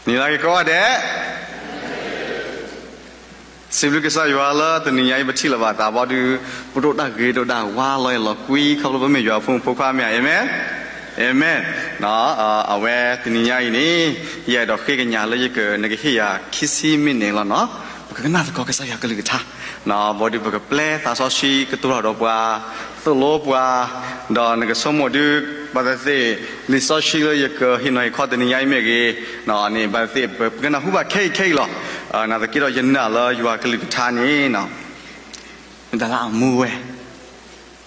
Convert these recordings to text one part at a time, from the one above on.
နံၤလၢက့ၤကိးဂၤဒဲး, စံးဘျုးကစၢ်ယွၤလၢတနံၤညါအံၤ ပထံၣ်လိာ်ဘၣ်သးဘီဒုး, ပဒိၣ်တၢ်ဂ့ၤဒိၣ်တၢ်ဝါလီၤအဲၣ်လီၤကွံ ခီဖျိပမ့ၢ်ယွၤဖိမုၣ်ဖိခွါမ့ၢ်ဧါ, အၤမ့ၣ်, အၤမ့ၣ်. အဝဲတနံၤညါအံၤန့ၣ် ယအဲၣ်ဒိးဃ့ကညးလၢယက နကဟ့ၣ်ယၤခံဆံမံးနံးလီၤနီၤ, ပကကနၣ်သကိးကစၢ်ယွၤကလုၢ်ကထါ, ဘီဒုးပကပျဲသးစီဆှံကတိၤထီၣ်ဒီးပှၤ, သိၣ်လိပှၤ, ဒီးနကဆိကမိၣ်ဒုး, ဘၣ်သ့ၣ်သ့ၣ်, လံာ်စီဆှံလၢယကဟ့ၣ်နီၤဟ့ၣ်ခီတနံၤညါအံၤမ့ၢ်ဂ့ၤ, န့ၣ်ဘၣ်သ့ၣ်သ့ၣ် ပကနၢ်ဟူဘၣ်ခဲအံၤခဲအံၤလီၤ. နာ်သက့ဒီးယနာ်လၢယွၤကလုၢ်ကထါန့ၣ် မ့ၢ်တၢ်လၢအမူဝဲ,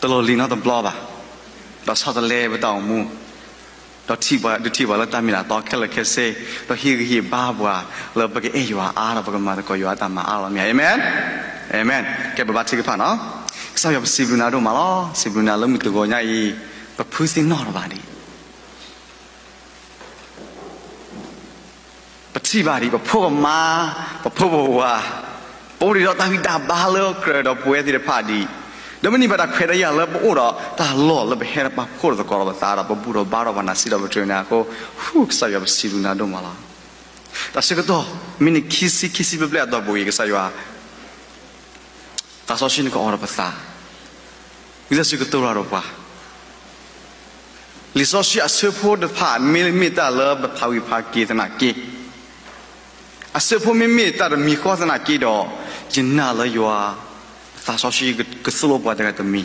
တလီၢ်လံၤနီတဘျီဘၣ်, ဒီးဆီတလဲပတၢ်အိၣ်မူ, ဒီးထံၣ်ပှၤ ဒုးထံၣ်ပှၤလၢတၢ်မ့ၢ်တၢ်တီခဲလၢာ်ခဲဆ့, ဒီးဟ့ၣ်ဂံၢ်ဟ့ၣ်ဘါပှၤလၢပကအဲၣ်ယွၤအါဒီးပကမၤသကိးယွၤအတၢ်မၤအါလီၤမ့ၢ်ဧါ, အၤမ့ၣ်, အၤမ့ၣ်. ကဲပဘါထုကဖၣ်နီၤ. ကစၢ်ယွၤပစံးဘျုးနၤဒိၣ်မးလီၤ. စံးဘျုးနၤလၢမုၢ်တဂီၤညါအံၤ, ပဖုသ့ၣ်နီၣ်တဘၣ်ဒံး ပထံၣ်ဘၣ်ဒံး ပဖိပမါ, ပဖိပဝၤ, ပအိၣ်ဒံးဒီးတၢ်ဂံၢ်တၢ်ဘါလၢကြၢးဒီးပဝဲသ့ၣ်တဖၣ်ဒံး, ဒီးမ့ၢ်န့ၢ်ဘၣ်တၢ်ခွဲးတၢ်ယာ်လၢပအိၣ်ဒီး တၢ်လီၢ်လၢပဟဲဒီးပာ်ဖှိၣ်သကိးဒီးပသးဒီး ပဘူၣ်ထီၣ်ဘါထီၣ်ပှၤနၤစံးဒီးပတြၢၤန့ၣ်အဃိ, ဟူ ကစၢ်ယွၤပစံးဘျုးနၤဒိၣ်မးလီၤ. တၢ်ဆၢကတီၢ် မံးနံးခံဆံ ခံဆံဘျဲၣ်ဘျဲၣ်အတီၢ်ပူၤအံၤ ကစၢ်ယွၤ သးစီဆှံနကအိးထီၣ်ပသး, ဝံသးစူၤကတိၤတၢ်ဒီးပှၤ, လံာ်စီဆှံအဆၢဖိတဖၣ် မ့မ့ၢ်တၢ်လၢပဖးဝံၤဖးက့ၤသနာ်က့, အဆၢဖိမ့မ့ၢ်တၢ်တမံၤဃီသနာ်က့ဒီး, ယနာ်လၢယွၤ သးစီဆှံကသိၣ်လိပှၤတဂၤတမံၤ,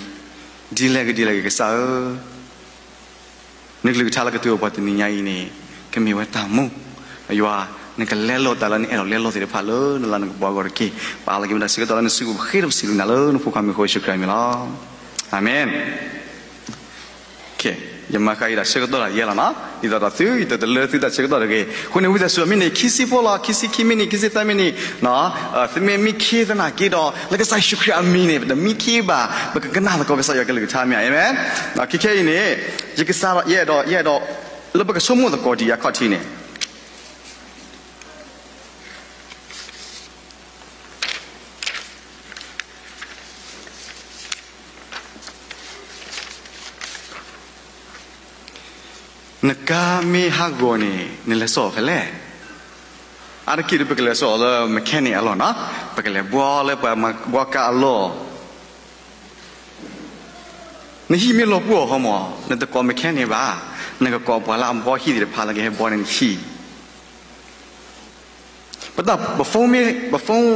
ဒ်လဲၣ်ဂ့ၤဒ်လဲၣ်ဂ့ၤ ကစၢ်ဧၢ နကလုၢ်ကထါလၢကတိၤပှၤတနံၤညါအံၤန့ၣ် ကမ့ၢ်ဝဲတၢ်မူ, ယွၤ နကလဲလိာ်တၢ်လၢနအဲၣ်ဒိးလဲလိာ်သ့ၣ်တဖၣ်လၢနလၤနကပီၤအဂီၢ်တက့ၢ်. ပအါလၢကမ့ၢ်တၢ်ဆၢကတီၢ်လၢနစုပူၤ ပဃ့ဒီးပစံးဘျုးနၤလၢနဖိခွါမံၤဃိ ယ့ၣ်ၡူးခရံာ်အမံၤလီၤ. အၤမ့ၣ်. ယမၤဃာ်အံၤတၢ်ဆၢကတီၢ်တၢ်ယဲလီၤနီၤ, ဒ်သိးဒီးသု ယတတလၢသုတၢ်ဆၢကတီၢ်တဂ့ၤ. အဃိန့ၣ် ဝံသးစူၤ မံးနံးခံဆံဖိလီၤ, ခံဆံခံမံးနံး, ခံဆံသၢမံးနံး, သုမ့ၢ်မံခ့သနာ်က့ဒီး လၢကစၢ်ယ့ၣ်ၡူးခရံာ်အမံၤန့ၣ် ပတမံခ့ဘၣ်, ပကကနၣ်သကိးကစၢ်ယွၤကလုၢ်ကထါမ့ၢ်ဧါ, အၤမ့ၣ်. ခဲခဲအံၤန့ၣ် ယကစး ယအဲၣ်ဒိး ယအဲၣ်ဒိး လၢပကဆိကမိၣ်သကိးဒံးအခီၣ်ထံးန့ၣ် နကါမ့ၢ်ဟးဂီၤန့ၣ် နလဲၤစိာ်ဖဲလဲၣ်. အါတက့ၢ်ဒီး ပကလဲၤစိာ်လၢ mechanic အလီၢ်နီၤ, ပကလဲၤဘှီလၢပှၤဘှီကါအလီၢ်. နဟံၣ်မ့ၢ်လီၤပှီၢ်အီၤမး, နတကိး mechanic ဘၣ်, နကကိးပှၤလၢအဘှီဟံၣ်သ့ၣ်တဖၣ်လၢကဟဲဘှီန့ၢ်နဟံၣ်. ပတၢ် ပ phone မ့ၢ် ပ phone,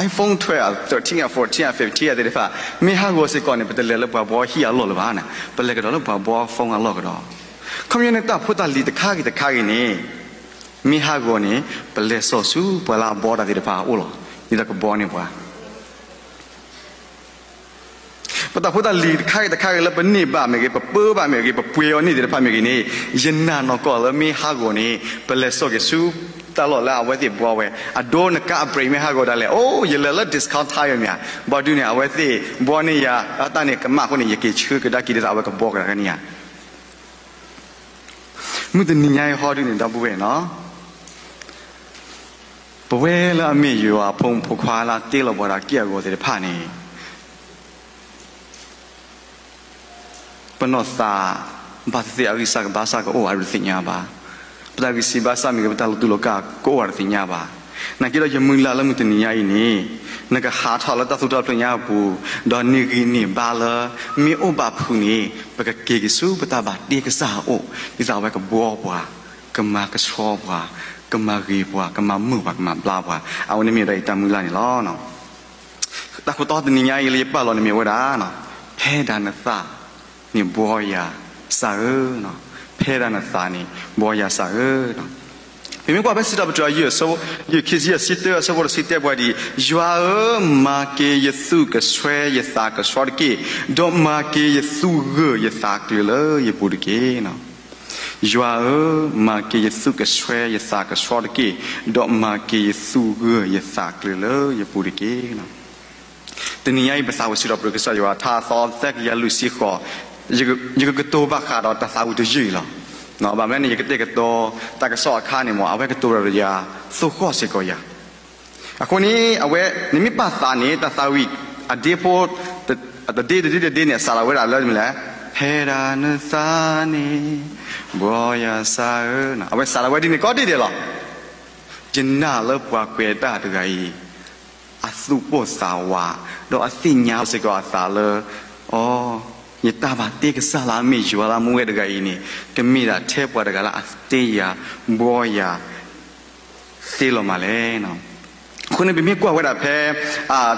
iPhone twelve, thirteen, fourteen, fifteen သ့ၣ်တဖၣ် မ့ၢ်ဟးဂီၤစ့ၢ်ကီးန့ၣ် ပတလဲၤလၢပှၤဘှီဟံၣ်အလီၢ်လၢၤဘၣ်န့ၣ်, ပလဲၤကဒီးလၢပှၤဘှီ phone အလီၢ်ကဒီး. ခီပညီန့ၣ် တၢ်ဖိတၢ်လံၤတခါဂ့ၤတခါဂ့ၤန့ၣ် မ့ၢ်ဟးဂီၤန့ၣ် ပလဲၤစိာ်ဆူပှၤလၢအဘှီတၢ်သ့ၣ်တဖၣ်အအိၣ်လီၤ. ဒ်သိးကဘှီန့ၢ်ပှၤ ပတၢ်ဖိတၢ်လံၤတခါဂ့ၤတခါဂ့ၤလၢပန့ၢ်ဘၣ်မ့ၢ်ဂ့ၤ, ပပၢဘၣ်မ့ၢ်ဂ့ၤ, ပပှ့ၤအီၤန့ၢ်သ့ၣ်တဖၣ်မ့ၢ်ဂ့ၤန့ၣ်, ယနာ်နီၢ်ကီၢ်လၢမ့ၢ်ဟးဂီၤန့ၣ် ပလဲၤစိာ်က့ၤဆူတၢ်လီၢ်လၢအဝဲသ့ၣ်ဘှီဝဲ, အဒိနကါအ brake မ့ၢ်ဟးဂီၤဒၣ်လဲာ်, အိၣ် ယလဲၤလၢ discount tire မ့ၢ်ဧါ, ဘၣ်ဒုးန့ၣ် အဝဲသ့ၣ်ဘှီန့ၢ်ယၤ အတၢ်န့ၣ်ကမၣ်အဃိန့ၣ် ယက့ၤဆှၢကဒါက့ၤဒ်သိးအဝဲကဘှီကဒါက့ၤန့ၢ်ယၤ. မုၢ်တနံၤညါအံၤဟီဒုန့ၣ် ဒီပုၢ်ဝဲၢ်နီၤ ပဝဲလၢအမ့ၢ်ယွၤအဖိမုၣ်ဖိခွါလၢအတ့လီၤပှၤဒီးအက့ၢ်အဂီၤသ့ၣ်တဖၣ်န့ၣ်, ပနီၢ်သး ဘၣ်သ့ၣ်သ့ၣ်အဂံၢ်စၢ်ကဘါစၢ်ကအိၣ်အါဒုးတသ့ၣ်ညါဘၣ်. ပတၢ်ဂံၢ်စၢ်ဘါစၢ်မ့ၢ်ဂ့ၤ ပတၢ်လီၤတူာ်လီၤကာ်ကအိၣ်အါတသ့ၣ်ညါဘၣ်. နာ်က့ဒီးယမုၢ်လၢ်လၢမုၢ်တနံၤညါအံၤန့ၣ်, နကဟးထီၣ်လၢတၢ်သူၣ်ထီၣ်ဖျၢၣ်ညါအပူၤ, ဒီးန့ၢ်ဂံၢ်န့ၢ်ဘါလၢ မ့ၢ်အိၣ်ဘၣ်ဖုးန့ၣ် ပကက့ၤက့ၤဆူပတၢ်ဘၣ်တ့ကစၢ်အအိၣ်, ဒ်သိးအဝဲကဘှီပှၤ, ကမၤကဆှီပှၤ, ကမၤဂ့ၤပှၤ, ကမၤမုာ်ပှၤ, ကမၤဘျါပှၤ, အဝဲန့ၣ်မ့ၢ်ဝဲဒၣ်ယတၢ်မုၢ်လၢ်န့ၣ်လီၤ. တၢ်ခိၣ်တီတနံၤညါအံၤလၢယပာ်လီၤန့ၣ်မ့ၢ်ဝဲဒၣ်, ဖဲဒၣ်နသးန့ၣ် ဘှီယၤစၢ်ဧၢ, ဖဲဒၣ်နသးန့ၣ် ဘှီယၤစၢ်ဧၢ. ပမ့ၢ်ကွၢ်ဖဲစံးထီၣ်ပတြၢၤ ယုၢ်ခံဆံယဲၢ်ဆံတၢ အဆၢဖိတဆံတဲပှၤဒ်အံၤ, ယွၤဧၢ, မၤက့ၤယသူၣ်ကဆှဲယသးကဆှီတက့ၢ်, ဒီးမၤက့ၤယသူၣ်ဂၢၢ်ယသးကျၢၤလၢယပူၤတက့ၢ်. ယွၤဧၢ, မၤက့ၤယသူၣ်ကဆှဲယသးကဆှီတက့ၢ်, ဒီးမၤက့ၤယသူၣ်ဂၢၢ်ယသးကျၢၤလၢယပူၤတက့ၢ်. တနံၤညါအံၤ ပသးဝံၣ်စံးထီၣ်ပတြၢၤကစၢ်ယွၤ ထါအသီသၢကယၤလွံၢ်ဆံဃိး, ယကကတိၤဘၣ်ဃးဒီးတၢ်သးဝံၣ်တယုၢ်အံၤလီၤ. ဘၣ်မနုၤန့ၣ် ယကတဲာ်ကတီၤတၢ်ကစီၣ်အခါန့ၣ်မ့ၢ် အဝဲကတိၤဒီးယၤ သိၣ်ဃီၣ်စ့ၢ်ကီးယၤ. အဃိန့ၣ် အဝဲ နမ့ၢ်ပာ်သးန့ၣ် တၢ်သးဝံၣ်အဒ့ဖိ တဒ့တဒ့တဒ့န့ၣ် စးထီၣ်ဝဲဒၣ်လၢမနုၤလဲၣ်, ဖဲဒၣ်နသးန့ၣ် ဘှီယၤစၢ်ဧၢ, အဝဲစးထီၣ်ဝဲဒ်န့ၣ်ကိးဒဲးဒဲးလီၤ. ယနာ်လၢပှၤကွဲးတၢ်တဂၤအံၤ အသူၣ်ပိၢ်သးဝး, ဒီးအသ့ၣ်ညါစ့ၢ်ကီးအသးလၢ အိ, ယတၢ်ဘၣ်တ့ကစၢ်လၢအမ့ၢ်ယွၤလၢအမူဝဲတဂၤအံၤန့ၣ် ကမ့ၢ်ဒၣ်ထဲပှၤတဂၤလၢအတ့ယၤ, ဘှီယၤ သ့လီၤမးလဲၣ်. အဃိန့ၣ် ပမ့ၢ်ကွၢ်ဝဲဒၣ်ဖဲ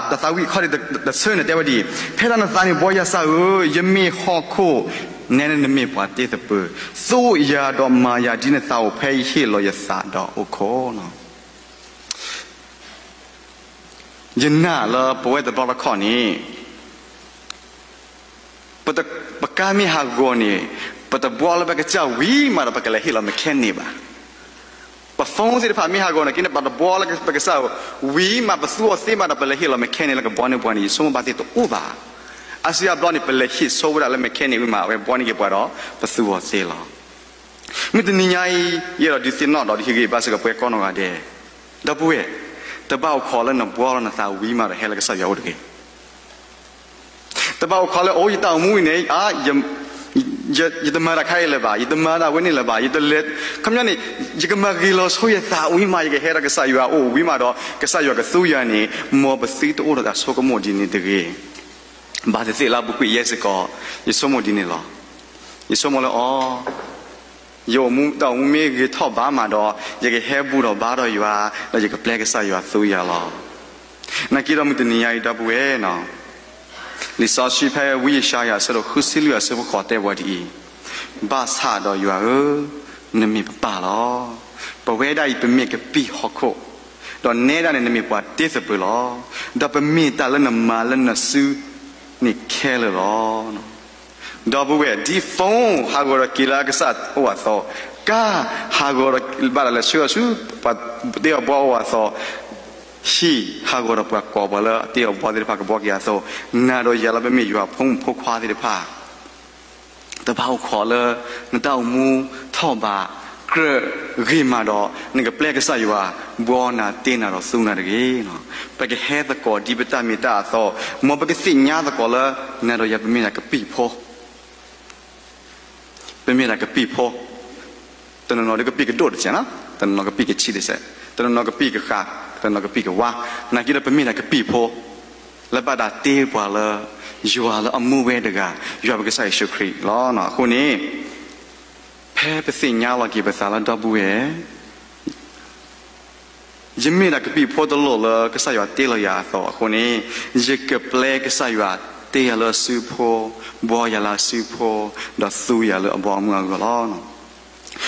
တၢသးဝံၣ်ခီၣ်ထံးတဆၢန့ၣ် တဲဝဲဒ်အံၤ, ဖဲဒၣ်နသးန့ၣ် ဘှီယၤစၢ်ဧၢ, ယမ့ၢ်ဟီၣ်ခိၣ်, နဲဒၣ်နမ့ၢ်ပှၤတ့သပၢၤ, သိယၤဒီးမၤယၤဒ်နသးအိၣ် ဖဲယဟ့ၣ်လီၤယသးဒီးအိၣ်ခိၣ်လီၤ. ယနာ်လၢပဝဲတဘျီတခီၣ်န့ၣ် ပကါမ့ၢ်ဟးဂီၤန့ၣ် ပတဘှီလၢပကစၢ်ဝံၤမးဒီး ပကလဲၤဟ့ၣ်လီၤ mechanic ဘၣ်. ပ phone သ့ၣ်တဖၣ်မ့ၢ်ဟးဂီၤန့ၣ်က့န့ၣ် ပတဘှီလၢပကစၢ်ဝံၤမး ပသူအီၤသ့မးဒီး ပလဲၤဟ့ၣ်လီၤ mechanic လၢကဘှီန့ၢ်ပှၤန့ၣ် ယဆိကမိၣ်ဘၣ်သ့ၣ်တအိၣ်ဘၣ်. အါစုအါဘျီန့ၣ် ပလဲၤဟ့ၣ်ဆိဝဲဒၣ်လၢ mechanic ဝံၤမး အဝဲဘှီန့ၢ်က့ၤပှၤဒီး ပသူအီၤသ့လီၤ. မုၢ်တနံၤညါအံၤ ယအဲၣ်ဒိးဒုးသ့ၣ်နီၣ်ဒီး ဒုးဟ့ၣ်ဂံၢ်ဘါစ့ၢ်ကီးပှၤကိးနီၢ်ဂၤဒဲး, ဒီပုၢ်ဝဲၢ်, တဘၣ်အိၣ်ခိးလၢနဘှီလီၤနသးဝံၤမးဒီး ဟဲလၢကစၢ်ယွၤအိၣ်တဂ့ၤ. တဘၣ်အိၣ်ခိးလၢ အိ, ယတၢ်အိၣ်မူအံၤန့ၣ် ယတမၤတၢ်ခါအံၤလၢၤဘၣ်, ယတမၤတၢ်ဝဲန့ၣ်လၢၤဘၣ်, ယတလဲၤ, ခီပညီန့ၣ် ယကမၤဂ့ၤလီၤဆိယသးဝံၤမး ယကဟဲဒီးကစၢ်ယွၤအအိၣ်ဝံၤမးဒီး ကစၢ်ယွၤကသူယၤန့ၣ် မ်ပသုတအိၣ်ဒီးတၢ်ဆိကမိၣ်ဒ်န့ၣ်တဂ့ၤ. ဘၣ်သ့ၣ်သ့ၣ်လၢအပူၤကွံာ်ယဲစ့ၢ်ကီး ယဆိကမိၣ်ဒ်န့ၣ်လီၤ. ယဆိကမိၣ်လၢ အိ, ယအိၣ်မူတၢ်အိၣ်မူမ့ၢ်ဂ့ၤထီၣ်ဘးမးဒီး ယကဟဲဘူးထီၣ်ဘါထီၣ်ယွၤ, ဒီးယကပျဲကစၢ်ယွၤသူယၤလီၤ. နာ်က့ဒီးမုၢ်တနံၤညါအံၤ ဒီပုၢ်ဝဲၢ်, လံာ်စီဆှံဖဲဝံယၡါယၤအဆၢဒိၣ်ဃုဆံလွံၢ်အဆၢဖိဃိးတဲပှၤဒ်အံၤ, ဘၣ်ဆၣ်ဒီးယွၤဧၢ, နမ့ၢ်ပပၢ်လီၤ. ပဝဲဒၣ်အံၤ ပမ့ၢ်ကပံာ်ဟီၣ်ခိၣ်, ဒီးနဲဒၣ်န့ၣ် နမ့ၢ်ပှၤတ့သပၢၤလီၤ. ဒီးပမ့ၢ်တၢ်လၢနမၤလၢနစုန့ၣ်ခဲလၢာ်လီၤ. ဒီပုၢ်ဝဲၢ်, ဒ် phone ဟးဂီၤဒီးက့ၤလၢအကစၢ်အိၣ်အသိး, ကါဟးဂီၤဒီးဘၣ်တၢ်လဲၤဆှၢအီၤဆူ ပှၤတ့အီၣ်ဘှီအအိၣ်အသိး, ဟံၣ်ဟးဂီၤဒီးပှၤကိးပှၤလၢအတ့အီၣ်ဘှီသ့ၣ်တဖၣ်ကဘှီက့ၤအသိး, နၤဒီးယၤလၢပမ့ၢ်ယွၤဖိမုၣ်ဖိခွါသ့ၣ်တဖၣ် တဘၣ်အိၣ်ခိးလၢ နတၢ်အိၣ်မူထီၣ်ဘးကြၢးဂ့ၤမးဒီး နကပျဲကစၢ်ယွၤ ဘှီနၤတ့နၤဒီးသူနၤတဂ့ၤ. ပကဟဲသကိးဒ်ပတၢ်မ့ၢ်တၢ်အသီ, မ်ပကသ့ၣ်ညါသကိးလၢ နၤဒီးယၤပမ့ၢ်ဒၣ်ကပံာ်ဖိ ပမ့ၢ်ဒၣ်ကပံာ်ဖိ, တနီၤနီၤဒ်ကပံာ်ကဒိၣ်တစဲး, တနီၤနီၤကပံာ်ကဆံးတစဲး, တနီၤနီၤကပံာ်ကဃာ်, တနီၤကပံာ်ကဝါ, နာ်က့ဒီးပမ့ၢ်ဒၣ်ကပံာ်ဖိ လၢဘၣ်တၢ်တ့ပှၤလၢ ယွၤလၢအမူဝဲတဂၤ, ယွၤပကစၢ်ယ့ၣ်ၡူးခရံာ်လီၤ. အဃိန့ၣ် ဖဲပသ့ၣ်ညါလီၤက့ၤပသးလၢဒီပုၢ်ဝဲၢ် ယမ့ၢ်ဒၣ်ကပံာ်ဖိတလိၣ်လၢကစၢ်ယွၤတ့လီၤယၤအသိးအဃိန့ၣ်, ယကပျဲကစၢ်ယွၤတ့ယၤလၢအစုဖိ, ဘှီယၤလၢအစုဖိ, ဒီးသူယၤလၢအဘီအမုၢ်အဂီၢ်လီၤ.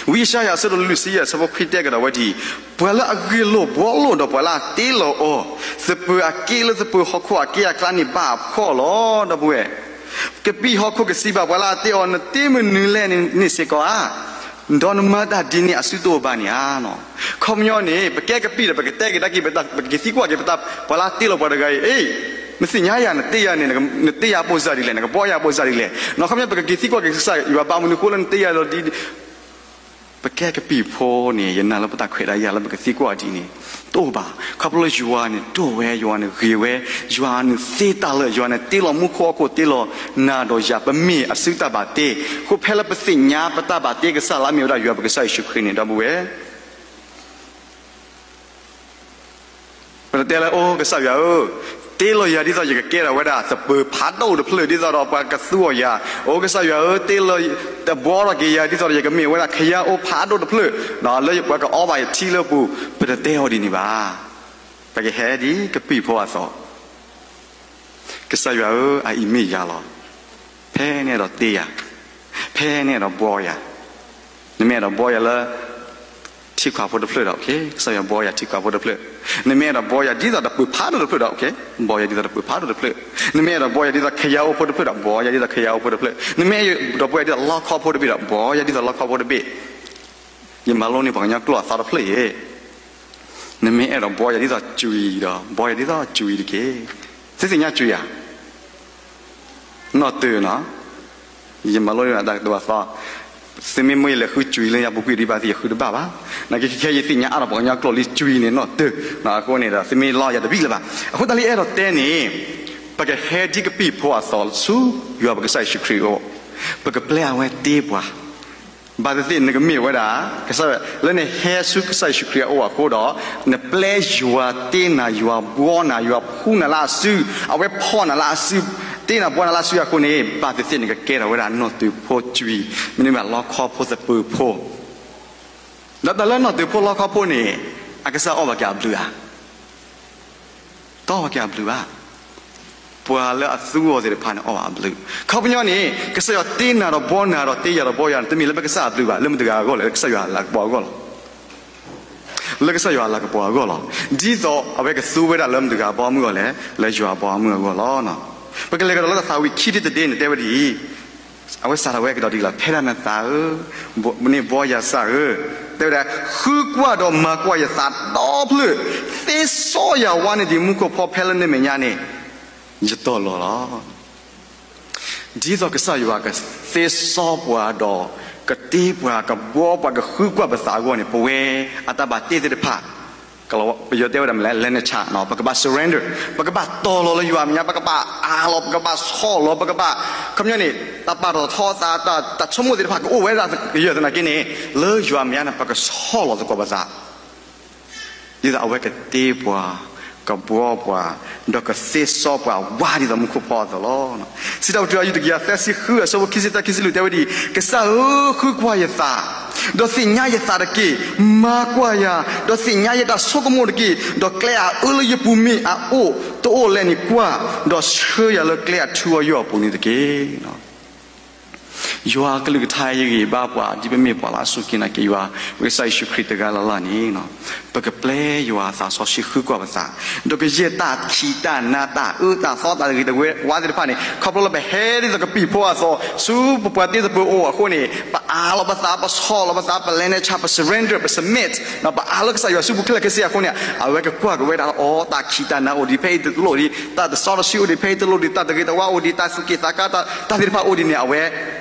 ဝံယၡါယၤအဆၢဒိၣ်လွံၢ်ဆံယဲၢ်အဆၢဖိခွံတဲကဒီးဝဲဒ်အံၤ, ပှၤလၢအဂ့ၢ်လိာ်ဘှီလိာ်ဒီးပှၤလၢအတ့လီၤအီၤ, သပၢၤအက့လၢသပၢၤဟီၣ်ခိၣ်အက့အကျါန့ၣ်ဘၣ်အဖှီၣ်လီၤ. ဒီပုၢ်ဝဲၢ်, ကပံာ်ဟီၣ်ခိၣ်ကစံးဘၣ်ပှၤလၢအတ့အီၤ, နတ့မနုၤလဲၣ်န့ၣ်စ့ၢ်ကီးဧါ ဒီးနမၤတၢ်ဒ်န့ၣ်အစုတအိၣ်ဘၣ်န့ၣ်ဧါ. ခီပညီန့ၣ် ပကဲကပံာ်ဒီး ပကတဲက့ၤတၢ်က့ၤ ပကက့ၤသံကွၢ်က့ၤပှၤလၢအတ့လီၤပှၤတဂၤအံၤ, အ့, နသ့ၣ်ညါယၤ နတ့ယၤန့ၣ် နတ့ယၤပိၢ်စၢ်ဒ်လဲၣ်, နကဘှီယၤပိၢ်စၢ်ဒ်လဲၣ်. ခီပညီ ပကက့ၤသံကွၢ်က့ၤကစၢ်ယွၤ ဘၣ်မနုၤအဃိလၢနတ့ယၤဒီးဒ် ပကဲကပံာ်ဖိန့ၣ် ယနာ်လၢပတၢ်ခွဲးတၢ်ယာ်လၢ ပကသံကွၢ်ဒ်အံၤန့ၣ် တအိၣ်ဘၣ်. ခီဖျိလၢယွၤန့ၣ်ဒိၣ်ဝဲ, ယွၤန့ၣ်ဂ့ၤဝဲ, ယွၤန့ၣ်သ့တၢ်လၢာ်, ယွၤန့ၣ်တ့လီၤမူခိၣ်ဟီၣ်ခိၣ်, တ့လီၤနၤဒီးယၤ, ပမ့ၢ်အစုတၢ်ဘၣ်တ့. အဃိဖဲလၢပသ့ၣ်ညါပတၢ်ဘၣ်တ့ကစၢ်လၢအမ့ၢ်ဝဲဒၣ်ယွၤပကစၢ်ယ့ၣ်ၡူးခရံာ်န့ၣ် ဒီပုၢ်ဝဲၢ် ပတတဲလၢ အိ, ကစၢ်ယွၤဧၢ, တ့လီၤယၤဒ်သိးယကကဲထီၣ်ဝဲဒၣ်သပၢၤဖးဒိၣ်တဖျၢၣ် ဒ်သိးဒီးပှၤကသူအီၤယၤ, အိ, ကစၢ်ယွၤဧၢ, တ့လီၤ, တဘှီထီၣ်က့ၤယၤ ဒ်သိးဒီးယကမ့ၢ်ဝဲဒၣ်ခယါအိဖးဒိၣ်တဖျၢၣ် လၢပှၤကအီဘၣ်ယထံလၢပူၤ, ပတတဲအီၤဒ်န့ၣ်ဘၣ်. ပကဟဲဒ်ကပံာ်ဖိအသိး ကစၢ်ယွၤဧၢ, အအံၤမ့ၢ်ယၤလီၤ. ဖဲနအဲၣ်ဒိးတ့ယၤ, ဖဲနအဲၣ်ဒိးဘှီယၤ, နမ့ၢ်အဲၣ်ဒိးဘှီယၤလၢ ထံခွးဖိတဖျၢၣ်ဒီး ကစၢ်ယွၤဘှီယၤထံခွးဖိတဖျၢၣ်, နမ့ၢ်အဲၣ်ဒိးဘှီယၤဒ်သိးတၢ်ပၢၤဖးဒိၣ်တဖျၢၣ်ဒီး ဘှီယၤဒ်သိးတၢ်ပၢၤဖးဒိၣ်တဖျၢၣ်, နမ့ၢ်အဲၣ်ဒိးဘှီယၤဒ်သိးခယါအိဖိတဖျၢၣ်ဒီး ဘှီယၤဒ်သိးခယါအိဖိတဖျၢၣ်, နမ့ၢ်အဲၣ်ဒိးဘှီယၤဒ်သိးလီခီဖိတဘ့ၣ်ဒီး ဘှီယၤဒ်သိးလီခီဖိတဘ့ၣ်. ယမၤလိန့ၢ်ပှၤကညီကျိာ်အသီတဖျၢၣ်အံၤ, နမ့ၢ်အဲၣ်ဒိးဘှီယၤဒ်သိးကွံာ်ဒီး ဘှီယၤဒ်သိးကွံာ်တက့ၢ်. သုသ့ၣ်ညါကွံာ်ဧါ. နီၢ်တၢၤနီၤ, ယမၤလိန့ၢ်တၢ်ကတိၤအသီ, သုမ့ၢ်မ့ၢ်လဲၤဃုကွံာ်လၢညါပူၤကွံာ်ဒံးဘၣ်သ့ၣ် ယဃုတဘၣ်ဘၣ်. နာ်က့ခဲခဲယသ့ၣ်ညါအါဒီးပှၤကညီကျိာ်လံ ကွံာ်န့ၣ်နီၢ်တၢၤ, အဃိန့ၣ်ဒီး သုမ့ၢ်လီယၤတဘံၣ်လၢၤဘၣ်. အဃိတၢ်လၢယအဲၣ်ဒိးတဲန့ၣ်, ပကဟဲဒ်ကပံာ်ဖိအသိးဆူ ယွၤပကစၢ်ယ့ၣ်ၡူးခရံာ်အအိၣ်, ပကပျဲအဝဲတ့ပှၤ ဘၣ်သ့ၣ်သ့ၣ်နကမ့ၢ်ဝဲဒၣ် ကစၢ် လၢနဟဲဆူကစၢ်ယ့ၣ်ၡူးခရံာ်အအိၣ်အဃိဒီး နပျဲယွၤတ့နၤ ယွၤဘှီနၤ ယွၤဖှူနၤလၢအစု အဝဲဖီၣ်နၤလၢအစု တ့နၤဘှီနၤလၢအစုအဃိန့ၣ် ဘၣ်သ့ၣ်သ့ၣ်နကကဲထီၣ်ဝဲဒၣ်နီၢ်တုၤဖိကွံာ် မ့တမ့ၢ်လီခီဖိသပၢၤဖိ ဒီးတၢ်လၢနီၢ်တုၤဖိလီခီဖိန့ၣ် အကစၢ်အီၣ်ဘၣ်က့ၤအဘျုးဧါ. တအီၣ်ဘၣ်က့ၤအဘျုးဘၣ်. ပှၤလၢအသူအီၤသ့ၣ်တဖၣ်န့ၣ်အီၣ်ဘၣ်အဘျုး. ခီပညီန့ၣ် ကစၢ်ယွၤတ့နၤဒီးဘှီနၤဒီးတ့ယၤဒီးဘှီယၤန့ၣ် တမ့ၢ်လၢပကစၢ်အဘျုးဘၣ်, လၢမတၤတဂၤအဂီၢ်လဲၣ်, လၢကစၢ်ယွၤအလၤကပီၤအဂီၢ်လီၤ. လၢကစၢ်ယွၤအလၤကပီၤအဂီၢ်လီၤ. ဒ်သိးအဝဲကသူဝဲဒၣ်လၢမတၤတဂၤအဘီအမုၢ်အဂီၢ်လဲၣ်, လၢယွၤအဘီအမုၢ်အဂီၢ်လီၤ. ပကလဲၤကဒီးလၢတၢ်သးဝံၣ်ခံထံၣ်တဒ့န့ၣ် တဲဝဲဒ်အံၤ, အဝဲစးထီၣ်ဝဲကဒီးဒ်လဲၣ်, ဖဲဒၣ်နသးဧၢ, န့ၢ်ဘှီယၤစၢ်ဧၢ, တဲဝဲဒၣ်, ဃုကွၢ်ဒီးမၤကွၢ်ယသးဒီဖျၢၣ်, သ့စီယၤဝါန့ၢ်ဒံးမူခိၣ်ဖီဖဲလၢနမဲာ်ညါန့ၣ်, ယတီၢ်လီၤလီၤ. ဒ်သိးကစၢ်ယွၤကသ့စီပှၤဒီး ကတ့ပှၤ ကဘှီပှၤ ကဃုကွၢ်ပသးအဂီၢ်န့ၣ် ပဝဲအတၢ်ဘၣ်တ့သ့ၣ်တဖၣ် ပယီၤတဲဝဲဒၣ်မနုၤလဲၣ်, လဲၤနဆၣ်, ပကဘၣ် surrender, ပကဘၣ်တီၢ်လီၤလၢယွၤအမဲာ်ညါ, ပကဘၣ်အးလီၤ, ပကဘၣ်ဆီၣ်လီၤ, ပကဘၣ်, ခီပညီန့ၣ် တၢ်ပာ်ထီၣ်ထီအသး, တၢ်ဆိကမိၣ်သ့ၣ်တဖၣ်ကအိၣ်ဝဲဒၣ်ကယၢၢ်သနာ်က့န့ၣ်, လၢယွၤအမဲာ်ညါန့ၣ် ပကဆီၣ်လီၤသကိးပသး ဒ်သိးအဝဲကတ့ပှၤ, ကဘှီပှၤ, ဒီးကသ့စီပှၤဝါဒ်သိးမူခိၣ်ဖီအသိးလီၤ. စံးထီၣ်ပတြၢၤ အယူၢ်တကယၤသၢဆံဃု အဆၢဖိခံဆံသၢ ခံဆံလွံၢ် တဲဝဲဒ်အံၤ, ကစၢ်ဧၢ, ဃုကွၢ်ယသး, ဒီးသ့ၣ်ညါယသးတက့ၢ်. မၤကွၢ်ယၤ, ဒီးသ့ၣ်ညါယတၢ်ဆိကမိၣ်တက့ၢ်. ဒီးကျဲအအၢလၢယပူၤမ့ၢ်အအိၣ်တအိၣ်လဲၣ်န့ၣ်ကွၢ်, ဒီးဆှၢယၤလၢကျဲအထူအယိာ်အပူၤန့ၣ်တက့ၢ်. ယွၤအကလုၢ်ကထါအံၤဂ့ၤဘၣ်ပှၤ ဒ်ပမ့ၢ်ပှၤလၢအစူၢ်က့ၤနာ်က့ၤယွၤ ပကစၢ်ယ့ၣ်ၡူးခရံာ်တဂၤလၢ်လၢ်န့ၣ်, ပကပျဲယွၤအသးစီဆှံဃုကွၢ်ပသး, ဒီးကယဲၢ်တၢ်ခံးတၢ်နၤ တၢ်အၢတၢ်သီ တၢ်တဂ့ၤတဝါသ့ၣ်တဖၣ်န့ၣ် ခီဖျိလၢပဟဲဒ်သိးကပံာ်ဖိအသိး ဆူပပှၤတ့သပၢၤအိၣ်အဃိန့ၣ် ပအးလီၤပသး ပဆီၣ်လီၤပသး ပလဲၤနဆၣ် ပ surrender ပ submit ပအးလၢကစၢ်ယွၤစုပူၤခဲလၢာ်ခဲဆ့အဃိန့ၣ် အဝဲကကွၢ်က့ၤဝဲဒၣ်လၢအီၤ တၢ်ခံးတၢ်နၤအိၣ်ဒံးဖဲအံၤတလိၣ်ဒံး တၢ်တစီတဆှံအိၣ်ဒံးဖဲအံၤတလိၣ်ဒံး တၢ်တဂ့ၤတဝါအိၣ်ဒံး တၢ်သူၣ်က့ၣ်သးကါ တၢ်သ့ၣ်တဖၣ်အိၣ်ဒံးန့ၣ် အဝဲ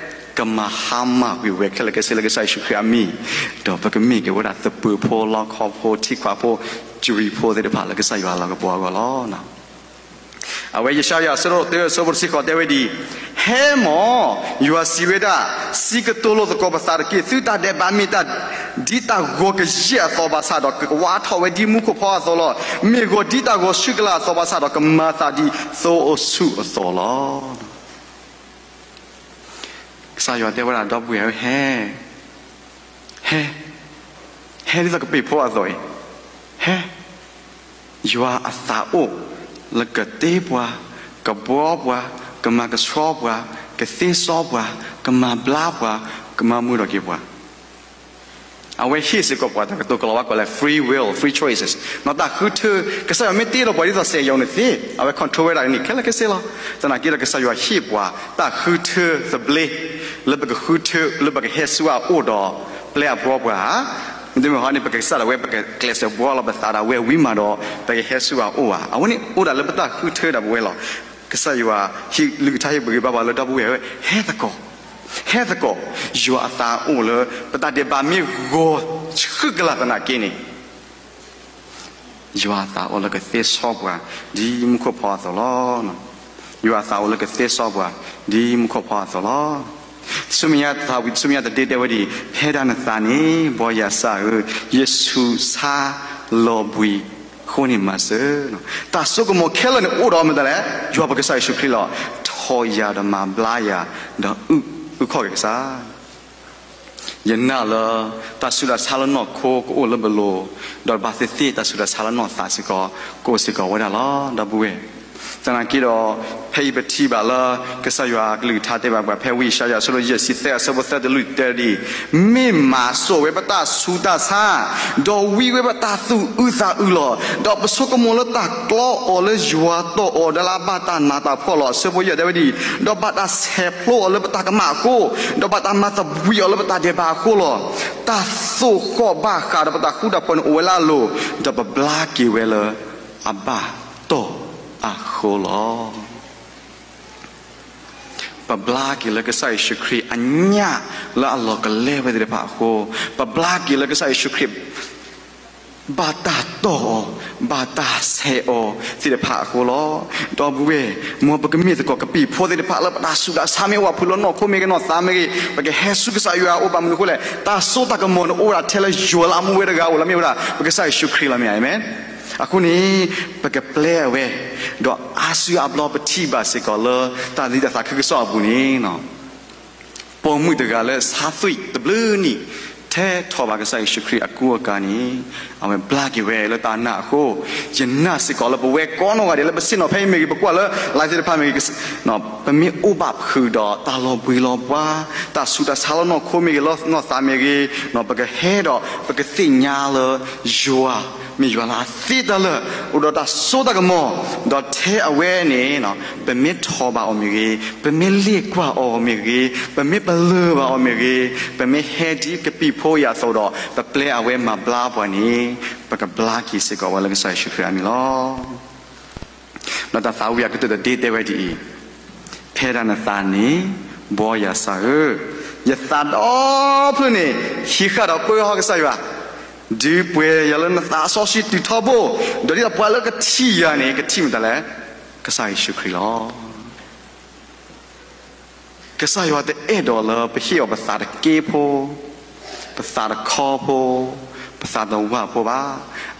ကမၤဟါမၢ်ကွံာ်ဝဲခဲလၢာ်ခဲဆ့လၢကစၢ်ယ့ၣ်ၡူးခရံာ်အမံၤ, ဒီးပကမ့ၢ်က့ၤဝဲဒၣ်သပၢၤဖိ လီခီဖိ ထံခွးဖိ ကွံာ်ဖိသ့ၣ်တဖၣ်လၢကစၢ်ယွၤအလၤကပီၤအဂီၢ်လီၤ. အဝဲယၡါယၤအဆၢဒိၣ်တၢ အဆၢဖိတဆံဃိးတဲဝဲဒ်အံၤ, ဟဲမၢ်, ယွၤစံးဝဲဒၣ်, စံးကတိၤလိာ်သကိးပသးတက့ၢ်. သုတၢ်ဒဲးဘးမ့ၢ်တၢ်ဒ်တၢ်ဂီၤကယဲၢ်အသိးဘၣ်ဆၣ်ဒီး ကဝါထီၣ်ဝဲဒ်မူခိၣ်ဖီအသိးလီၤ. မ့ၢ်ဂီၤဒ်တၢ်ဂီၤဆူကလာ်အသိးဘၣ်ဆၣ်ဒီး ကမၤသးဒ်သိအဆူၣ်အသိးလီၤ. ကစၢ်ယွၤတဲဝဲဒၣ် ဒီပုၢ်ဝဲၢ်ဧၢ, ဟဲ, ဟဲ, ဟဲဒ်သိးကပံာ်ဖိအသိးအံၤ, ဟဲ, ယွၤအသးအိၣ်လၢကတ့ပှၤ, ကဘှီပှၤ, ကမၤကဆှီပှၤ, ကသ့စီပှၤ, ကမၤဘျါပှၤ, ကမၤမုာ်ထီၣ်က့ၤပှၤ အဝဲဟ့ၣ်စ့ၢ်ကီးပှၤတၢ်ကတိၤကလီၤဝါကိးလၢ free will, free choices နီၢ်တၢ်ဃုထၢ, ကစၢ်ယွၤမ့ၢ်တ့ဒီးပှၤဒ်သိးစဲးယိၤန့ၣ်သ့, အဝဲ control ဝဲဒၣ်န့ၣ်ခဲလၢာ်ခဲဆ့လီၤ. သနာ်က့ဒီးကစၢ်ယွၤဟ့ၣ်ပှၤတၢ်ဃုထၢသဘျ့, လၢပကဃုထၢ လၢပကဟဲဆူအအိၣ်ဒီး ပျဲအဘှီပှၤဧါ. မ့တမ့ၢ်ဟီန့ၣ် ပကစၢ်ဒၣ်ဝဲပကကျဲးစၢးဘှီလီၤပသးဒၣ်ဝဲဝံၤမးဒီး ပကဟဲဆူအအိၣ်ဧါ. အဝဲန့ၣ်အိၣ်ဒၣ်လၢပတၢ်ဃုထၢဒၣ်ပဝဲလီၤ. ကစၢ်ယွၤဟ့ၣ်လုၢ်ကထါဟ့ၣ်ပဂံၢ်ဘါပှၤလၢ ဒီပုၢ်ဝဲၢ်ဧၢ, ဟဲသကိး ဟဲသကိး, ယွၤအသးအိၣ်လၢ ပတၢ်ဒဲးဘးမ့ၢ်ဂီၤဆူကလာ်သနာ်က့န့ၣ်, ယွၤအသးအိၣ်လၢကသ့စီပှၤ ဒ်မူခိၣ်ဖီအသိးလီၤ. ယွၤအသးအိၣ်လၢကသ့စီပှၤ ဒ်မူခိၣ်ဖီအသိးလီၤ. ဆူမဲာ်ညါတထးဝံၤ ဆူမဲာ်ညါတဒ့တဲဝဲဒ်အံၤ, ဖဲဒၣ်နသးန့ၣ် ဘှီယၤစၢ်ဧၢ, ယဆူးဆါလီၤဘှံးအဃိန့ၣ်မၤစၢၤ. တၢ်စိကမီၤခဲလၢာ်န့ၣ်အိၣ်ဒီးမတၤလဲၣ်, ယွၤပကစၢ်ယ့ၣ်ၡူးခရံာ်လီၤ. ထိးယၤဒီးမၤဘျါယၤ, ဒီးအုၣ်ခီၣ်က့ၤကစၢ် ယနာ်လၢ တၢ်ဆူးတၢ်ဆါလၢနီၢ်ခိကအိၣ်လၢပလိၤ, ဒီးဘၣ်သ့ၣ်သ့ၣ်တၢ်ဆူးတၢ်ဆါလၢနီၢ်သးစ့ၢ်ကီး ကအိၣ်စ့ၢ်ကီးဝဲဒၣ်လီၤ ဒီပုၢ်ဝဲၢ်. သနာ်က့ဒီး ဖဲအံၤပထံၣ်ဘၣ်လၢ ကစၢ်ယွၤအကလုၢ်ကထါတဲဘၣ်ပှၤ ဖဲဝံယၡါယၤအဆၢဒိၣ်ယဲၢ်ဆံသၢ အဆၢဖိသၢ တလံၣ်တဲဒ်အံၤ, မ့ၢ်မၤစိာ်ဝဲပတၢ်ဆူးတၢ်ဆါ, ဒီးဝံဝဲပတၢ်သူၣ်အုးသးအုးလီၤ. ဒီးပဆိကမိၣ်လၢတၢ်ကျီအီၤလၢယွၤတီၢ်အီၤဒၣ်လၢအဘၣ်တၢ်နးတၢ်ဖှီၣ်လီၤ. အဆၢဖိယဲၢ်တဲဝဲဒ်အံၤ, ဒီးဘၣ်တၢ်ဆဲးဖျိအီၤလၢပတၢ်ကမၣ်အဃိ, ဒီးဘၣ်တၢ်မၤသဘှံးအီၤလၢပတၢ်ဒဲးဘးအဃိလီၤ. တၢ်သိၣ်ဃီၣ်ဘၣ်ဃးဒီးပတၢ်ဃူတၢ်ဖိးန့ၣ်အိၣ်ဝဲလၢအလိၤ, ဒီးပဘျါက့ၤဝဲလၢအဘၣ်တီၢ်အဃိလီၤ. ပဘျါက့ၤလၢကစၢ်ယ့ၣ်ၡူးခရံာ်အညၣ်လၢအလီၤကလဲဝဲသ့ၣ်တဖၣ်အဃိ, ပဘျါက့ၤလၢကစၢ်ယ့ၣ်ၡူးခရံာ် ဘၣ်တၢ်တီၢ်အီၤ, ဘၣ်တၢ်ဆဲးအီၤသ့ၣ်တဖၣ်အဃိလီၤ. ဒီပုၢ်ဝဲၢ်, မ်ပကမ့ၢ်သကိးကပံာ်ဖိသ့ၣ်တဖၣ်လၢပတၢ်ဆူးတၢ်ဆါမ့ၢ်အိၣ်ဘၣ်ဖုးလၢနီၢ်ခိမ့ၢ်ဂ့ၤ နီၢ်သးမ့ၢ်ဂ့ၤ, ပကဟဲဆူကစၢ်ယွၤအအိၣ်ဘၣ်မနုၤအဃိလဲၣ်, တၢ်စိတၢ်ကမီၤန့ၣ်အိၣ်ဝဲဒၣ်ထဲလၢယွၤလၢအမူဝဲတဂၤအအိၣ်လၢမ့ၢ်ဝဲဒၣ် ပကစၢ်ယ့ၣ်ၡူးခရံာ်လီၤ မ့ၢ်ဧါ, အၤမ့ၣ်. အဃိန့ၣ် ပကပျဲအဝဲ, ဒီးအါစုအါဘျီပထံၣ်ဘၣ်စ့ၢ်ကီးလၢ တၢ်လံၣ်တၢ်သးခုကစီၣ်အပူၤန့ၣ် ပိာ်မုၣ်တဂၤလၢဆါသွံၣ်တဘျုးနံၣ် ထဲထီၣ်ဘၣ်ကစၢ်ယ့ၣ်ၡူးခရံာ်အကူအကၤန့ၣ် အဝဲဘျါက့ၤဝဲလၢတၢ်နာ်အဃိ, ယနာ်စ့ၢ်ကီးလၢပဝဲကိးနီၢ်ဂၤဒဲးလၢပဆ့ၣ်နီၤဖဲအံၤမ့ၢ်ဂ့ၤ ပကွၢ်လၢ live သ့ၣ်တဖၣ်မ့ၢ်ဂ့ၤ, ပမ့ၢ်အိၣ်ဘၣ်ဖုးဒီးတၢ်လီၤဘှံးလီၤဘှါ, တၢ်ဆူးတၢ်ဆါလၢနီၢ်ခိမ့ၢ်ဂ့ၤ လၢနီၢ်သးမ့ၢ်ဂ့ၤ, ပကဟဲဒီးပကသ့ၣ်ညါလၢ ယွၤမ့ၢ်ယွၤလၢအသ့တၢ်လၢာ်, အိၣ်ဒီးတၢ်စိတၢ်ကမီၤ, ဒီးထဲအဝဲန့ၣ် ပမ့ၢ်ထီၣ်ဘၣ်အီၤမ့ၢ်ဂ့ၤ, ပမ့ၢ်လ့ၣ်ကွၢ်အီၤမ့ၢ်ဂ့ၤ, ပမ့ၢ်ပလၢၢ်ဘၣ်အီၤမ့ၢ်ဂ့ၤ, ပမ့ၢ်ဟဲဒ်ကပံာ်ဖိအံၤအသိးဒီး ပပျဲအဝဲမၤဘျါပှၤန့ၣ် ပကဘျါက့ၤစ့ၢ်ကီးဝဲလၢကစၢ်ယ့ၣ်ၡူးခရံာ်အမံၤလီၤ. ဒီးတၢ်သးဝံၣ်အကတၢၢ်တဒ့တဲဝဲဒ်အံၤ, ဖဲဒၣ်နသးန့ၣ် ဘှီယၤစၢ်ဧၢ, ယသးဒီဖျၢၣ်န့ၣ် ဟံးဃာ်ဒီးပၢဟီၣ်ကစၢ်ယွၤ, ဒုးပှဲၤယၤလၢနသးစီဆှံတုၤထီဘိ, ဒီးဒ်သိးပှၤလၢကထံၣ်ယၤန့ၣ် ကထံၣ်မတၤလဲၣ်, ကစၢ်ယ့ၣ်ၡူးခရံာ်လီၤ. ကစၢ်ယွၤတအဲၣ်ဒိးလၢပဟ့ၣ်အီၤပသးတက့ဖိ, ပသးတခီဖိ, ပသးတဝၢ်ဖိဘၣ်.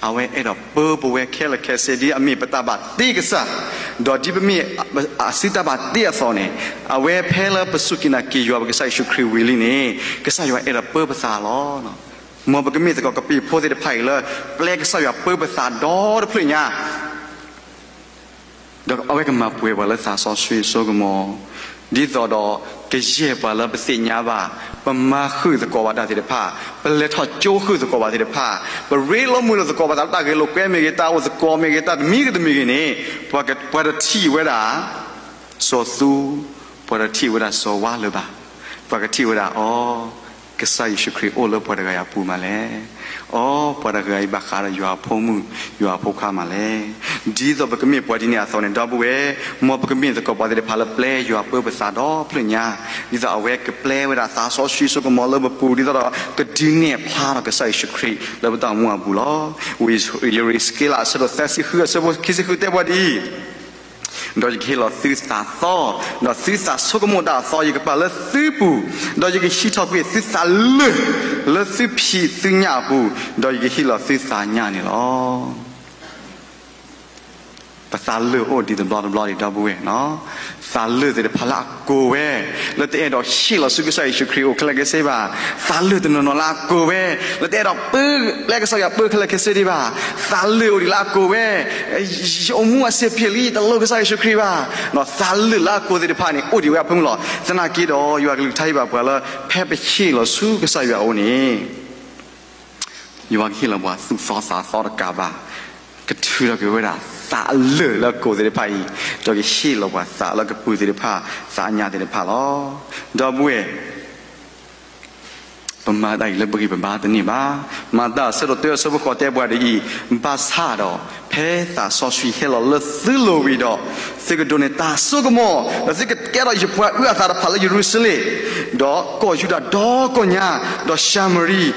အဝဲအဲၣ်ဒိးပၢပဝဲခဲလၢာ်ခဲဆ့ဒ်အမ့ၢ်ပတၢ်ဘၣ်တ့ကစၢ်, ဒီးဒ်ပမ့ၢ်အစုတၢ်ဘၣ်တ့အသိးန့ၣ်, အဝဲဖဲလၢပစူၢ်က့ၤနာ်က့ၤယွၤပကစၢ်ယ့ၣ်ၡူးခရံာ်ဝံၤလံန့ၣ်, ကစၢ်ယွၤအဲၣ်ဒိးပၢပသးလီၤ. မ်ပကမ့ၢ်သကိးကပံာ်ဖိသ့ၣ်တဖၣ်အံၤလၢ ပျဲကစၢ်ယွၤပၢပသးဒီတဖျၢၣ်ညါ ဒီးအဝဲကမၤပှဲၤပှၤလၢသးစီဆှံအစိကမီၤ, ဒ်သိးဒီးကယဲၢ်ပှၤလၢပသ့ၣ်ညါဘၣ်, ပမၤဃုာ်သကိးဘၣ်တၢ်သ့ၣ်တဖၣ်, ပလဲၤထီၣ်ကၠိဃုာ်သကိးဘၣ်သ့ၣ်တဖၣ်, ပရ့လိာ်မုာ်လိာ်သကိးဘၣ်သးလၢတၢ်ဂဲၤလိာ်ကွဲမ့ၢ်ဂ့ၤ, တၢ်အိၣ်သကိးမ့ၢ်ဂ့ၤ, တၢ်တမံၤဂ့ၤတမံၤဂ့ၤန့ၣ်, ပှၤတထံၣ်ဝဲဒၣ် စီၤသူ, ပှၤတထံၣ်ဝဲဒၣ်စီၤဝါလၢၤဘၣ်. ပှၤကထံၣ်ဝဲဒၣ်အီၤ, ကစၢ်ယ့ၣ်ၡူးခရံာ်အိၣ်လၢပှၤတဂၤအံၤအပူၤမးလဲၣ်. အီ, ပှၤတဂၤအံၤဘၣ်ဃးဒီးယွၤအဖိမုၣ်, ယွၤအဖိခွါမးလဲၣ်. ဒ်သိးပကမ့ၢ်ပှၤဒ်န့ၣ်အသိးန့ၣ် ဒီပုၢ်ဝဲၢ်, မ်ပကမ့ၢ်သကိးပှၤသ့ၣ်တဖၣ်လၢပျဲယွၤပၢပသးဒီဖျၢၣ်ညါ, ဒ်သိးအဝဲကပျဲဝဲဒၣ်သးစီဆှံစိကမီၤလၢပပူၤ, ဒ်သိးဒီးကဒုးနဲၣ်ဖျါထီၣ်ကစၢ်ယ့ၣ်ၡူးခရံာ် လၢပတၢ်အိၣ်မူအပူၤလီၤ. ဝံယရစက့လး အဆၢဒိၣ်သၢဆံဃု အဆၢဖိခံဆံဃု တဲပှၤဒ်အံၤ, ဒီးယကဟ့ၣ်လီၤသုသးသီ, ဒီးသုသးဆိကမိၣ်တၢ်အသီ, ယကပာ်လၢသုပူၤ, ဒီးယကဟံးထီၣ်ကွံာ်သုသးလၢာ်လၢသုဖံးသုညၣ်အပူၤ, ဒီးယကဟ့ၣ်လီၤသုသးညၣ်န့ၣ်လီၤ. ပသးလၢာ်အိၣ်ဒံးတဘျီတဘျီဒံး ဒီပုၢ်ဝဲၢ်, သးလၢာ်သ့ၣ်တဖၣ်လၢအကိးဝဲ, လၢတအဲၣ်ဒိးဟ့ၣ်လီၤဆူကစၢ်ယ့ၣ်ၡူးခရံာ်အအိၣ်ခဲလၢာ်ခဲဆ့ဘၣ်, သးလၢာ်တနီၤနီၤလၢအကိးဝဲ, လၢတအဲၣ်ဒိးပၢ, ပျဲကစၢ်ယွၤပၢခဲလၢာ်ခဲဆ့ဒံးဘၣ်, သးလၢာ်အိၣ်ဒံးလၢအကိးဝဲ, ယအိၣ်မူအဆင်ပြေလံ, တလိၣ်ကစၢ်ယ့ၣ်ၡူးခရံာ်ဘၣ်. သးလၢာ်လၢအကိးသ့ၣ်တဖၣ်န့ၣ် အိၣ်ဒံးဝဲအဖၢမုၢ်လီၤ. သနာ်က့ဒီး ယွၤကလုၢ်ကထါဟ့ၣ်ဘၣ်ပှၤလၢ ဖဲပဟ့ၣ်လီၤဆူကစၢ်ယွၤအအိၣ်န့ၣ် ယွၤကဟ့ၣ်လီၤပှၤသူၣ်သီသးသီတကးဘၣ်, ကထုးထီၣ်က့ၤဝဲဒၣ်သးလၢာ်လၢအကိးသ့ၣ်တဖၣ်အံၤ, ဒီးကဟ့ၣ်လီၤပှၤသးလၢကပုာ်သ့ၣ်တဖၣ်, သးအညၣ်သ့ၣ်တဖၣ်လီၤ. ဒီပုၢ်ဝဲၢ်, ပမၤတၢ်အံၤလၢပဂံၢ်ပဘါတန့ၢ်ဘၣ်. မၤတၢ်အဆၢဒိၣ်တၢ အဆၢဖိဃိးတဲပှၤဒ်အံၤ, ဘၣ်ဆၣ်ဒီး ဖဲသးစီဆှံဟဲလီၤလၢသုလိၤဝံၤဒီး, သုကဒိးန့ၢ်တၢ်စိကမီၤ, ဒီးသုကကဲထီၣ်ယပှၤအုၣ်အသးတဖၣ်လၢယရူၤၡလ့ၣ်, ဒီးကီၢ်ယူဒၤဒီကီၢ်ညါ, ဒီးၡၤမရံ, ဒီး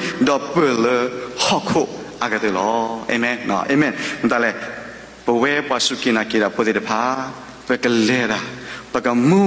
ပၢၢ်လၢဟီၣ်ခိၣ်အါကတၢၢ်လီၤ. အၤမ့ၣ်, အၤမ့ၣ်. မတၤလဲၣ်, ပဝဲပှၤစူၢ်က့ၤနာ်က့ၤတၢ်ဖိသ့ၣ်တဖၣ်, ပကလဲၤတၢ်, ပကမူ,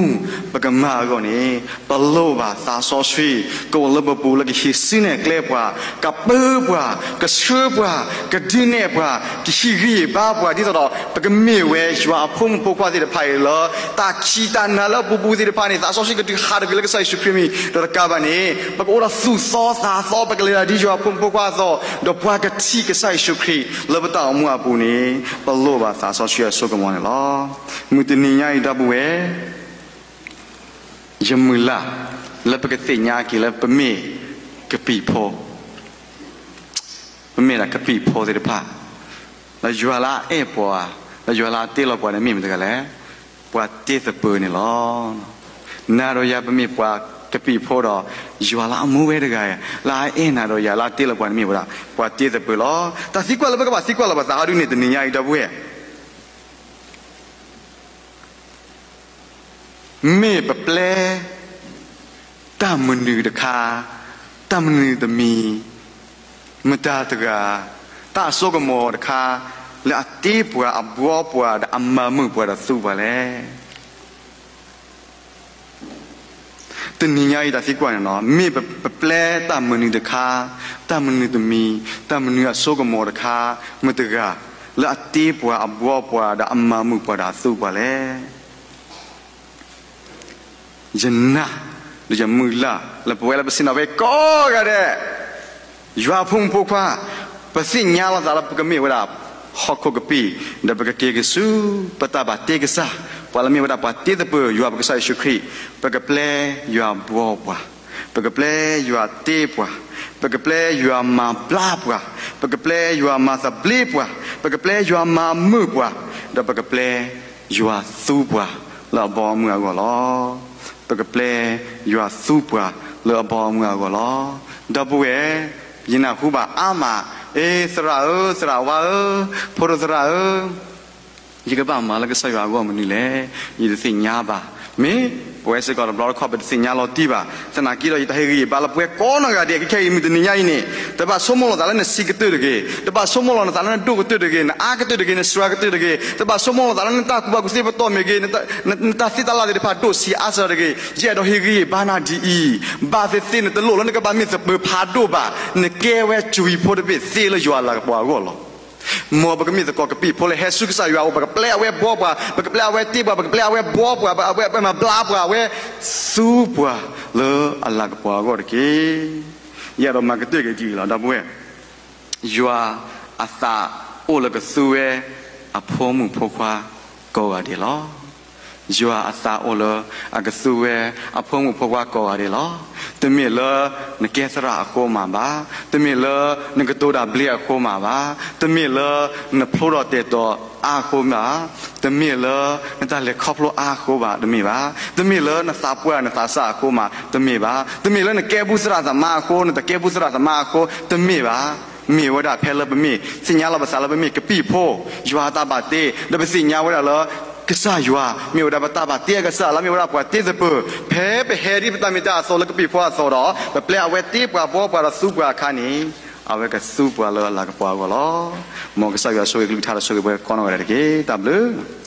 ပကမၤအဂီၢ်န့ၣ်, ပလိၣ်ဘၣ်သးစီဆှံ, ကအိၣ်လၢပပူၤလၢကဟံးစုနဲၣ်ကျဲပှၤ, ကပၢပှၤ, ကဆှၢပှၤ, ကဒုးနဲၣ်ပှၤ, ကဟံးဂံၢ်ဘါပှၤ, ဒ်သိးဒီး ပကမ့ၢ်ဝဲယွၤအဖိမုၣ်ဖိခွါသ့ၣ်တဖၣ်အံၤလၢ တၢ်ခံးတၢ်နၤလၢအပူၤပူၤသ့ၣ်တဖၣ်န့ၣ် သးစီဆှံကဒုးဟးထီၣ်ကွံာ်လၢကစၢ်ယ့ၣ်ၡူးခရံာ်အမံၤ, ဒီးတကးဘၣ်န့ၣ် ပကအိၣ်ဒီးသူၣ်သီသးသီ, ပကလဲၤတၢ်ဒ်ယွၤအဖိမုၣ်ဖိခွါအသိး, ဒီးပှၤကထံၣ်ကစၢ်ယ့ၣ်ၡူးခရံာ်လၢပတၢ်အိၣ်မူအပူၤန့ၣ်, ပလိၣ်ဘၣ်သးစီဆှံအစိကမီၤန့ၣ်လီၤ. မုၢ်တနံၤညါအံၤ ဒီပုၢ်ဝဲၢ်, ယမုၢ်လၢ်လၢပကသ့ၣ်ညါက့ၤလၢပမ့ၢ်ကပံာ်ဖိ, ပမ့ၢ်ဒၣ်ကပံာ်ဖိသ့ၣ်တဖၣ်, ဒီးယွၤလၢအအဲၣ်ပှၤ, ဒီးယွၤလၢအတ့လီၤပှၤန့ၣ်မ့ၢ်မတၤတဂၤလဲၣ်, ပှၤတ့သပၢၤန့ၣ်လီၤ. နၤဒီးယၤပမ့ၢ်ပှၤကပံာ်ဖိဒီး, ယွၤလၢအမူဝဲတဂၤ, လၢအအဲၣ်နၤဒီးယၤ လၢအတ့လီၤပှၤန့ၣ်မ့ၢ်ဝဲဒၣ် ပှၤတ့သပၢၤလီၤ. တၢ်သံကွၢ်လၢပကဘၣ်သံကွၢ်လီၤပသးဟီဒုန့ၣ် တနံၤညါအံၤ ဒီပုၢ်ဝဲၢ် မ့ၢ်ပပျဲတၢ်မနုၤတခါ, တၢ်မနုၤတမံၤ, မတၤတဂၤ, တၢ်အစိကမီၤတခါ လၢအတ့ပှၤ အဘှီပှၤ ဒီးအမၤမုာ်ပှၤဒီးသူပှၤလဲၣ်. တနံၤညါအံၤတၢ်သံကွၢ်န့ၣ်လီၤ, မ့ၢ်ပပျဲတၢ်မနုၤတခါ, တၢ်မနုၤတမံၤ, တၢ်မနုၤအစိကမီၤတခါ မတဂၤ လၢအတ့ပှၤ အဘှီပှၤ ဒီးအမၤမုာ်ပှၤဒီးအသူပှၤလဲၣ်. ယနာ် ဒီးယမုၢ်လၢ်လၢပဝဲလၢပဆ့ၣ်နီၤဖဲကိးဂၤဒဲး ယွၤဖိမုၣ်ဖိခွါ ပသ့ၣ်ညါလီၤသးလၢပကမ့ၢ်ဝဲဒၣ် ဟီၣ်ခိၣ်ကပံာ် ဒီးပကက့ၤက့ၤဆူ ပတၢ်ဘၣ်တ့ကစၢ်, ပှၤလၢမ့ၢ်ဝဲဒၣ်ပှၤတ့သပၢၤ ယွၤပကစၢ်ယ့ၣ်ၡူးခရံာ်, ပကပျဲယွၤဘှီပှၤ, ပကပျဲယွၤတ့ပှၤ, ပကပျဲယွၤမၤဘျါပှၤ, ပကပျဲယွၤမၤသဘျ့ပှၤ, ပကပျဲယွၤမၤမုာ်ပှၤ, ဒီးပကပျဲယွၤသူပှၤလၢအဘီအမုၢ်အဂီၢ်လီၤ. ပကပျဲယွၤသူပှၤလၢအဘီအမုၢ်အဂီၢ်လီၤ. ဒီပုၢ်ဝဲၢ်, ယနၢ်ဟူဘၣ်အါမး, အ့ သရၣ်ဧၢ, သရၣ်ဝါဧၢ, ဖိဒိၣ်သရၣ်ဧၢ, ယကဘၣ်မၤလၢကစၢ်ယွၤအဂီၢ်မနုၤလဲၣ်. ယတသ့ၣ်ညါဘၣ်. မ့ၢ်ပဝဲစ့ၢ်ကီးတဘျီတခီၣ် ပတသ့ၣ်ညါလီၤတံၢ်ဘၣ်. သနာ်က့ဒီး ယတၢ်ဟ့ၣ်ဂံၢ်ဟ့ၣ်ဘါလၢပဝဲကိးနီၢ်ဂၤဒဲး ခဲခဲအံၤမုၢ်တနံၤညါအံၤန့ၣ်, တဘၣ်ဆိကမိၣ်လီၤသးလၢနဆံးကတၢၢ်တဂ့ၤ, တဘၣ်ဆိကမိၣ်လီၤနသးလၢနဒိၣ်ကတၢၢ်တဂ့ၤ, နအါကတၢၢ်တဂ့ၤ, နစှၤကတၢၢ်တဂ့ၤ, တဘၣ်ဆိကမိၣ်လီၤသးလၢနတၢ်ကူၣ်ဘၣ်ကူၣ်သ့ပတီၢ်မ့ၢ်ဂ့ၤ, နတၢ်သ့တၢ်လၢ်သ့ၣ်တဖၣ်ဒိၣ်ဆံးအါစှၤတဂ့ၤ, ယအဲၣ်ဒိးဟ့ၣ်ဂံၢ်ဟ့ၣ်ဘါနၤဒ်အံၤ, ဘၣ်သ့ၣ်သ့ၣ် နတလိၣ်လၢနကဘၣ်မ့ၢ်သပၢၤဖးဒိၣ်ဘၣ်, နကဲဝဲကွံာ်ဖိတဘ့ၣ်သ့လၢယွၤအလၤကပီၤအဂီၢ်လီၤ. မ်ပကမ့ၢ်သကိးကပံာ်ဖိလၢဟဲဆူကစၢ်ယွၤအအိၣ်, ပကပျဲအဝဲဘှီပှၤ, ပကပျဲအဝဲတ့ပှၤ, ပကပျဲအဝဲဘှီပှၤ, အဝဲမၤဘျါပှၤ, အဝဲသူပှၤ လၢအလၤကပီၤအဂီၢ်တက့ၢ်. ယအဲၣ်ဒိးမၤကတၢၢ်က့ၤဒ်အံၤလီၤ ဒီပုၢ်ဝဲၢ်, ယွၤအသးအိၣ်လၢကသူဝဲ အဖိမုၣ်ဖိခွါကိးဂၤဒဲးလီၤ. ယွၤအသးအိၣ်လၢအကသူဝဲအဖိမုၣ်ဖိခွါကိးဂၤဒဲးလီၤ. တမ့ၢ်လၢနကဲသရၣ်အဃိမးဘၣ်, တမ့ၢ်လၢနကတိၤတၢ်ဘျ့အဃိမးဘၣ်, တမ့ၢ်လၢနဖျိထီၣ်တဲာ်တီၤအါအဃိမး, တမ့ၢ်လၢနတၢ်လဲၤခီဖျိအါအဃိဘၣ်, တမ့ၢ်ဘၣ်. တမ့ၢ်လၢနသးပှၢ်နသးစၢ်အဃိမး, တမ့ၢ်ဘၣ်. တမ့ၢ်လၢနကဲဘူးသရၣ်သမါအဃိ, နတကဲဘူးသရၣ်သမါအဃိ, တမ့ၢ်ဘၣ်. မ့ၢ်ဝဲဒၣ်ဖဲလၢပမ့ၢ်သ့ၣ်ညါလီၤပသးလၢပမ့ၢ်ကပံာ်ဖိ, ယွၤအတၢ်ဘၣ်တ့, ဒီးပသ့ၣ်ညါဝဲဒၣ်လၢ ကစၢ်ယွၤ မ့ၢ်ဝဲဒၣ်ပတၢ်ဘၣ်တ့အကစၢ် လၢမ့ၢ်ဝဲဒၣ်ပှၤတ့သပၢၤ, ဖဲပဟဲဒ်ပတၢ်မ့ၢ်တၢ်အသိးလၢကပံာ်ဖိအသိးဒီး ပပျဲအဝဲတ့ပှၤဘှီပှၤဒီးသူပှၤအခါန့ၣ်, အဝဲကသူပှၤလၢအလၤကပီၤအဂီၢ်လီၤ. မ်ကစၢ်ယွၤဆိၣ်ဂ့ၤကလုၢ်ကထါဒီးဆိၣ်ဂ့ၤပှၤကိးနီၢ်ဂၤဒဲးတက့ၢ်. တၢ်ဘျုး